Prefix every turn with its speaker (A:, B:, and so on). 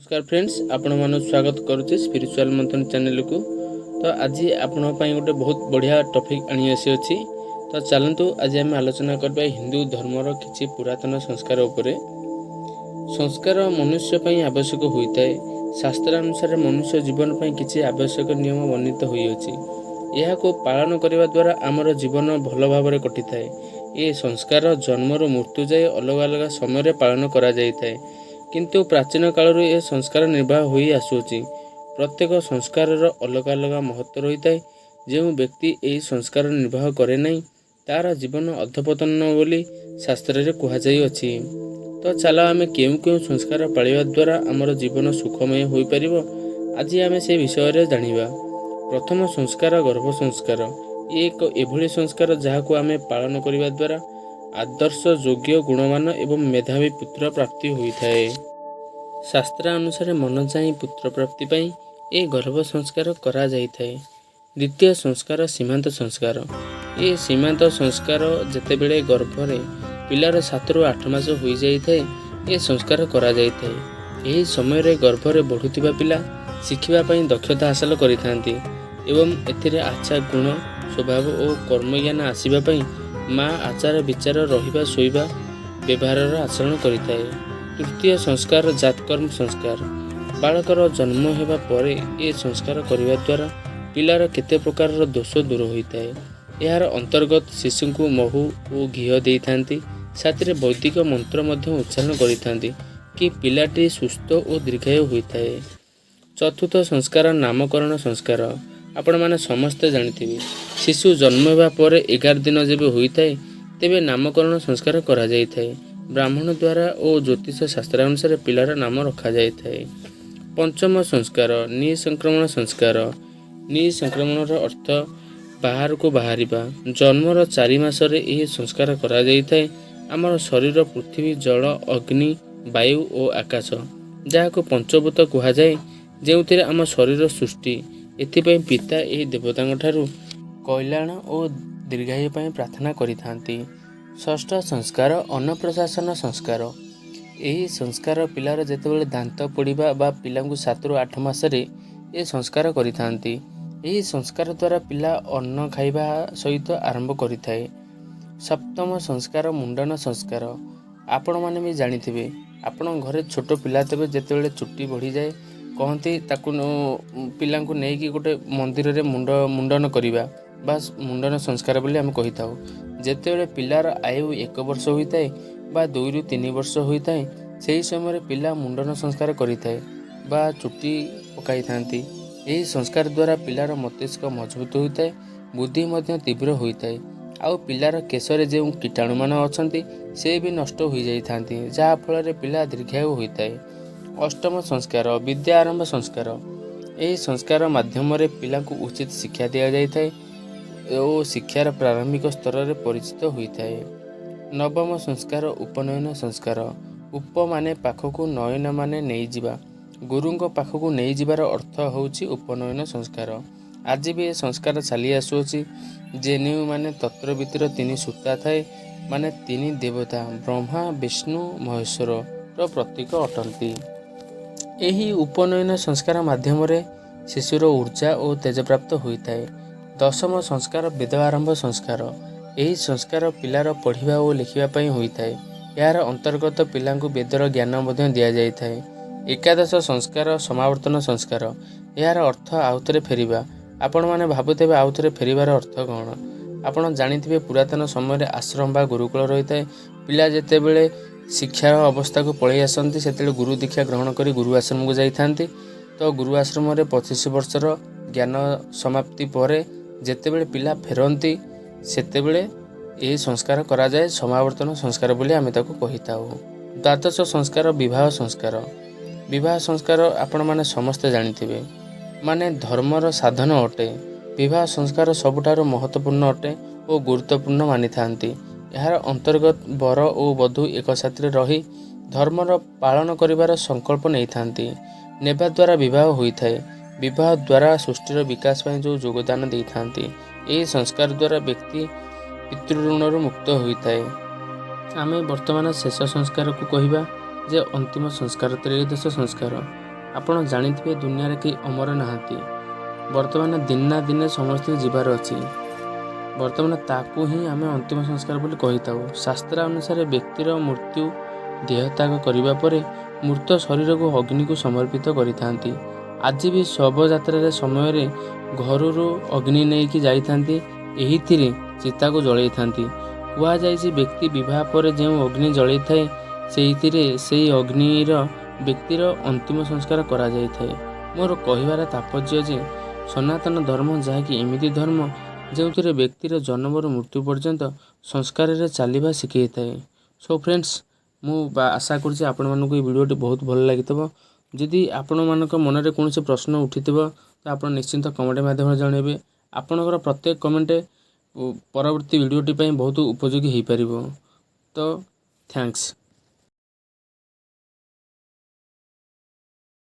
A: ନମସ୍କାର ଫ୍ରେଣ୍ଡସ୍, ଆପଣମାନଙ୍କୁ ସ୍ୱାଗତ କରୁଛି ସ୍ପିରିଚୁଆଲ୍ ମନ୍ଥନ ଚ୍ୟାନେଲକୁ। ତ ଆଜି ଆପଣଙ୍କ ପାଇଁ ଗୋଟେ ବହୁତ ବଢ଼ିଆ ଟପିକ୍ ଆଣି ଆସିଅଛି। ତ ଚାଲନ୍ତୁ, ଆଜି ଆମେ ଆଲୋଚନା କରିବା ହିନ୍ଦୁ ଧର୍ମର କିଛି ପୁରାତନ ସଂସ୍କାର ଉପରେ। ସଂସ୍କାର ମନୁଷ୍ୟ ପାଇଁ ଆବଶ୍ୟକ ହୋଇଥାଏ। ଶାସ୍ତ୍ର ଅନୁସାରେ ମନୁଷ୍ୟ ଜୀବନ ପାଇଁ କିଛି ଆବଶ୍ୟକ ନିୟମ ବର୍ଣ୍ଣିତ ହୋଇଅଛି। ଏହାକୁ ପାଳନ କରିବା ଦ୍ୱାରା ଆମର ଜୀବନ ଭଲ ଭାବରେ କଟିଥାଏ। ଏ ସଂସ୍କାର ଜନ୍ମରୁ ମୃତ୍ୟୁ ଯାଏ ଅଲଗା ଅଲଗା ସମୟରେ ପାଳନ କରାଯାଇଥାଏ, କିନ୍ତୁ ପ୍ରାଚୀନ କାଳରୁ ଏ ସଂସ୍କାର ନିର୍ବାହ ହୋଇ ଆସୁଅଛି। ପ୍ରତ୍ୟେକ ସଂସ୍କାରର ଅଲଗା ଅଲଗା ମହତ୍ତ୍ୱ ରହିଥାଏ। ଯେଉଁ ବ୍ୟକ୍ତି ଏହି ସଂସ୍କାର ନିର୍ବାହ କରେ ନାହିଁ, ତାର ଜୀବନ ଅଧପତନ ବୋଲି ଶାସ୍ତ୍ରରେ କୁହାଯାଇଅଛି। ତ ଚାଲ, ଆମେ କେଉଁ କେଉଁ ସଂସ୍କାର ପାଳିବା ଦ୍ୱାରା ଆମର ଜୀବନ ସୁଖମୟ ହୋଇପାରିବ, ଆଜି ଆମେ ସେ ବିଷୟରେ ଜାଣିବା। ପ୍ରଥମ ସଂସ୍କାର ଗର୍ଭ ସଂସ୍କାର। ଇଏ ଏକ ଏଭଳି ସଂସ୍କାର, ଯାହାକୁ ଆମେ ପାଳନ କରିବା ଦ୍ୱାରା ଆଦର୍ଶ, ଯୋଗ୍ୟ, ଗୁଣବାନ ଏବଂ ମେଧାବୀ ପୁତ୍ର ପ୍ରାପ୍ତି ହୋଇଥାଏ। ଶାସ୍ତ୍ର ଅନୁସାରେ ମନ ଚାହିଁ ପୁତ୍ର ପ୍ରାପ୍ତି ପାଇଁ ଏ ଗର୍ଭ ସଂସ୍କାର କରାଯାଇଥାଏ। ଦ୍ୱିତୀୟ ସଂସ୍କାର ସୀମାନ୍ତ ସଂସ୍କାର। ଏ ସୀମାନ୍ତ ସଂସ୍କାର ଯେତେବେଳେ ଗର୍ଭରେ ପିଲାର 7ରୁ 8 ମାସ ହୋଇଯାଇଥାଏ, ଏ ସଂସ୍କାର କରାଯାଇଥାଏ। ଏହି ସମୟରେ ଗର୍ଭରେ ବଢ଼ୁଥିବା ପିଲା ଶିଖିବା ପାଇଁ ଦକ୍ଷତା ହାସଲ କରିଥାନ୍ତି ଏବଂ ଏଥିରେ ଆଚ୍ଛା ଗୁଣ, ସ୍ୱଭାବ ଓ କର୍ମଜ୍ଞାନ ଆସିବା ପାଇଁ ମା ଆଚାର ବିଚାର, ରହିବା, ଶୋଇବା, ବ୍ୟବହାରର ଆଚରଣ କରିଥାଏ। ତୃତୀୟ ସଂସ୍କାର ଜାତକର୍ମ ସଂସ୍କାର। ବାଳକର ଜନ୍ମ ହେବା ପରେ ଏ ସଂସ୍କାର କରିବା ଦ୍ୱାରା ପିଲାର କେତେ ପ୍ରକାରର ଦୋଷ ଦୂର ହୋଇଥାଏ। ଏହାର ଅନ୍ତର୍ଗତ ଶିଶୁଙ୍କୁ ମହୁ ଓ ଘିଅ ଦେଇଥାନ୍ତି, ସାଥିରେ ବୈଦିକ ମନ୍ତ୍ର ମଧ୍ୟ ଉଚ୍ଚାରଣ କରିଥାନ୍ତି କି ପିଲାଟି ସୁସ୍ଥ ଓ ଦୀର୍ଘାୟୁ ହୋଇଥାଏ। ଚତୁର୍ଥ ସଂସ୍କାର ନାମକରଣ ସଂସ୍କାର। ଆପଣମାନେ ସମସ୍ତେ ଜାଣିଥିବେ, ଶିଶୁ ଜନ୍ମ ହେବା ପରେ 11 ଦିନ ଯେବେ ହୋଇଥାଏ, ତେବେ ନାମକରଣ ସଂସ୍କାର କରାଯାଇଥାଏ ବ୍ରାହ୍ମଣ ଦ୍ୱାରା ଓ ଜ୍ୟୋତିଷ ଶାସ୍ତ୍ର ଅନୁସାରେ ପିଲାର ନାମ ରଖାଯାଇଥାଏ। ପଞ୍ଚମ ସଂସ୍କାର ନିଃସଂକ୍ରମଣ ସଂସ୍କାର। ନିଃସଂକ୍ରମଣର ଅର୍ଥ ବାହାରକୁ ବାହାରିବା। ଜନ୍ମର 4 ମାସରେ ଏହି ସଂସ୍କାର କରାଯାଇଥାଏ। ଆମର ଶରୀର ପୃଥିବୀ, ଜଳ, ଅଗ୍ନି, ବାୟୁ ଓ ଆକାଶ, ଯାହାକୁ ପଞ୍ଚଭୂତ କୁହାଯାଏ, ଯେଉଁଥିରେ ଆମ ଶରୀର ସୃଷ୍ଟି। ଏଥିପାଇଁ ପିତା ଏହି ଦେବତାଙ୍କ ଠାରୁ କଲ୍ୟାଣ ଓ ଦୀର୍ଘାୟୁ ପାଇଁ ପ୍ରାର୍ଥନା କରିଥାନ୍ତି। ଷଷ୍ଠ ସଂସ୍କାର ଅନ୍ନପ୍ରାଶନ ସଂସ୍କାର। ଏହି ସଂସ୍କାର ପିଲାର ଯେତେବେଳେ ଦାନ୍ତ ପଡ଼ିବା ବା ପିଲାଙ୍କୁ 7ରୁ 8 ମାସରେ ଏ ସଂସ୍କାର କରିଥାନ୍ତି। ଏହି ସଂସ୍କାର ଦ୍ୱାରା ପିଲା ଅନ୍ନ ଖାଇବା ସହିତ ଆରମ୍ଭ କରିଥାଏ। ସପ୍ତମ ସଂସ୍କାର ମୁଣ୍ଡନ ସଂସ୍କାର। ଆପଣମାନେ ବି ଜାଣିଥିବେ, ଆପଣଙ୍କ ଘରେ ଛୋଟ ପିଲା ଥିବେ, ଯେତେବେଳେ ଚୁଟି ବଢ଼ିଯାଏ, କହନ୍ତି ତାକୁ ପିଲାଙ୍କୁ ନେଇକି ଗୋଟେ ମନ୍ଦିରରେ ମୁଣ୍ଡନ କରିବା ବା ମୁଣ୍ଡନ ସଂସ୍କାର ବୋଲି ଆମେ କହିଥାଉ। ଯେତେବେଳେ ପିଲାର ଆୟୁ 1 ବର୍ଷ ହୋଇଥାଏ ବା 2ରୁ 3 ବର୍ଷ ହୋଇଥାଏ, ସେହି ସମୟରେ ପିଲା ମୁଣ୍ଡନ ସଂସ୍କାର କରିଥାଏ ବା ଚୁଟି ପକାଇଥାନ୍ତି। ଏହି ସଂସ୍କାର ଦ୍ୱାରା ପିଲାର ମସ୍ତିଷ୍କ ମଜବୁତ ହୋଇଥାଏ, ବୁଦ୍ଧି ମଧ୍ୟ ତୀବ୍ର ହୋଇଥାଏ ଆଉ ପିଲାର କେଶରେ ଯେଉଁ କୀଟାଣୁମାନ ଅଛନ୍ତି, ସେ ବି ନଷ୍ଟ ହୋଇଯାଇଥାନ୍ତି, ଯାହାଫଳରେ ପିଲା ଦୀର୍ଘାୟୁ ହୋଇଥାଏ। ଅଷ୍ଟମ ସଂସ୍କାର ବିଦ୍ୟା ଆରମ୍ଭ ସଂସ୍କାର। ଏହି ସଂସ୍କାର ମାଧ୍ୟମରେ ପିଲାଙ୍କୁ ଉଚିତ ଶିକ୍ଷା ଦିଆଯାଇଥାଏ ଓ ଶିକ୍ଷାର ପ୍ରାରମ୍ଭିକ ସ୍ତରରେ ପରିଚିତ ହୋଇଥାଏ। ନବମ ସଂସ୍କାର ଉପନୟନ ସଂସ୍କାର। ଉପ ମାନେ ପାଖକୁ, ନୟନ ମାନେ ନେଇଯିବା। ଗୁରୁଙ୍କ ପାଖକୁ ନେଇଯିବାର ଅର୍ଥ ହେଉଛି ଉପନୟନ ସଂସ୍କାର। ଆଜି ବି ଏ ସଂସ୍କାର ଚାଲି ଆସୁଅଛି। ଜେନେଉ ମାନେ ତତ୍ତ୍ୱବିତ୍‌ର ତିନି ସୂତା ଥାଏ, ମାନେ ତିନି ଦେବତା ବ୍ରହ୍ମା, ବିଷ୍ଣୁ, ମହେଶ୍ୱରର ପ୍ରତୀକ ଅଟନ୍ତି। ଏହି ଉପନୟନ ସଂସ୍କାର ମାଧ୍ୟମରେ ଶିଶୁର ଉର୍ଜା ଓ ତେଜପ୍ରାପ୍ତ ହୋଇଥାଏ। ଦଶମ ସଂସ୍କାର ବେଦ ଆରମ୍ଭ ସଂସ୍କାର। ଏହି ସଂସ୍କାର ପିଲାର ପଢ଼ିବା ଓ ଲେଖିବା ପାଇଁ ହୋଇଥାଏ। ଏହାର ଅନ୍ତର୍ଗତ ପିଲାଙ୍କୁ ବେଦର ଜ୍ଞାନ ମଧ୍ୟ ଦିଆଯାଇଥାଏ। ଏକାଦଶ ସଂସ୍କାର ସମାବର୍ତ୍ତନ ସଂସ୍କାର। ଏହାର ଅର୍ଥ ଆଉଥରେ ଫେରିବା। ଆପଣମାନେ ଭାବୁଥିବେ, ଆଉଥରେ ଫେରିବାର ଅର୍ଥ କ'ଣ? ଆପଣ ଜାଣିଥିବେ, ପୁରାତନ ସମୟରେ ଆଶ୍ରମ ବା ଗୁରୁକୁଳ ରହିଥାଏ। ପିଲା ଯେତେବେଳେ ଶିକ୍ଷାର ଅବସ୍ଥାକୁ ପଳେଇ ଆସନ୍ତି, ସେତେବେଳେ ଗୁରୁ ଦୀକ୍ଷା ଗ୍ରହଣ କରି ଗୁରୁ ଆଶ୍ରମକୁ ଯାଇଥାନ୍ତି। ତ ଗୁରୁ ଆଶ୍ରମରେ 25 ବର୍ଷର ଜ୍ଞାନ ସମାପ୍ତି ପରେ ଯେତେବେଳେ ପିଲା ଫେରନ୍ତି, ସେତେବେଳେ ଏହି ସଂସ୍କାର କରାଯାଏ। ସମାବର୍ତ୍ତନ ସଂସ୍କାର ବୋଲି ଆମେ ତାକୁ କହିଥାଉ। ଦ୍ୱାଦଶ ସଂସ୍କାର ବିବାହ ସଂସ୍କାର। ବିବାହ ସଂସ୍କାର ଆପଣମାନେ ସମସ୍ତେ ଜାଣିଥିବେ, ମାନେ ଧର୍ମର ସାଧନ ଅଟେ। ବିବାହ ସଂସ୍କାର ସବୁଠାରୁ ମହତ୍ତ୍ୱପୂର୍ଣ୍ଣ ଅଟେ ଓ ଗୁରୁତ୍ୱପୂର୍ଣ୍ଣ ମାନିଥାନ୍ତି। ଏହାର ଅନ୍ତର୍ଗତ ବର ଓ ବଧୂ ଏକ ସାଥିରେ ରହି ଧର୍ମର ପାଳନ କରିବାର ସଂକଳ୍ପ ନେଇଥାନ୍ତି। ନେବା ଦ୍ୱାରା ବିବାହ ହୋଇଥାଏ। ବିବାହ ଦ୍ୱାରା ସୃଷ୍ଟିର ବିକାଶ ପାଇଁ ଯେଉଁ ଯୋଗଦାନ ଦେଇଥାନ୍ତି, ଏହି ସଂସ୍କାର ଦ୍ୱାରା ବ୍ୟକ୍ତି ପିତୃଋଣରୁ ମୁକ୍ତ ହୋଇଥାଏ। ଆମେ ବର୍ତ୍ତମାନ ଶେଷ ସଂସ୍କାରକୁ କହିବା ଯେ ଅନ୍ତିମ ସଂସ୍କାର ତ୍ରୟୋଦଶ ସଂସ୍କାର। ଆପଣ ଜାଣିଥିବେ ଦୁନିଆରେ କେହି ଅମର ନାହାନ୍ତି। ବର୍ତ୍ତମାନ ଦିନେ ନା ଦିନେ ସମସ୍ତଙ୍କୁ ଯିବାର ଅଛି। ବର୍ତ୍ତମାନ ତାକୁ ହିଁ ଆମେ ଅନ୍ତିମ ସଂସ୍କାର ବୋଲି କହିଥାଉ। ଶାସ୍ତ୍ର ଅନୁସାରେ ବ୍ୟକ୍ତିର ମୃତ୍ୟୁ ଦେହତ୍ୟାଗ କରିବା ପରେ ମୃତ ଶରୀରକୁ ଅଗ୍ନିକୁ ସମର୍ପିତ କରିଥାନ୍ତି। ଆଜି ବି ଶବଯାତ୍ରାରେ ସମୟରେ ଘରରୁ ଅଗ୍ନି ନେଇକି ଯାଇଥାନ୍ତି, ଏହିଥିରେ ଚିତାକୁ ଜଳେଇଥାନ୍ତି। କୁହାଯାଇଛି ବ୍ୟକ୍ତି ବିବାହ ପରେ ଯେଉଁ ଅଗ୍ନି ଜଳେଇଥାଏ, ସେଇଥିରେ ସେଇ ଅଗ୍ନିର ବ୍ୟକ୍ତିର ଅନ୍ତିମ ସଂସ୍କାର କରାଯାଇଥାଏ। ମୋର କହିବାର ତାତ୍ପର୍ଯ୍ୟ ଯେ ସନାତନ ଧର୍ମ ଯାହାକି ଏମିତି ଧର୍ମ ଯେଉଁଥିରେ ବ୍ୟକ୍ତିର ଜନ୍ମରୁ ମୃତ୍ୟୁ ପର୍ଯ୍ୟନ୍ତ ସଂସ୍କାରରେ ଚାଲିବା ଶିଖେଇଥାଏ। ସୋ ଫ୍ରେଣ୍ଡସ୍, ମୁଁ ଆଶା କରୁଛି ଆପଣମାନଙ୍କୁ ଏଇ ଭିଡ଼ିଓଟି ବହୁତ ଭଲ ଲାଗିଥିବ। ଯଦି ଆପଣମାନଙ୍କ ମନରେ କୌଣସି ପ୍ରଶ୍ନ ଉଠିଥିବ, ତ ଆପଣ ନିଶ୍ଚିନ୍ତ କମେଣ୍ଟ ମାଧ୍ୟମରେ ଜଣାଇବେ। ଆପଣଙ୍କର ପ୍ରତ୍ୟେକ କମେଣ୍ଟ ପରବର୍ତ୍ତୀ ଭିଡ଼ିଓଟି ପାଇଁ ବହୁତ ଉପଯୋଗୀ ହୋଇପାରିବ। ତ thanks.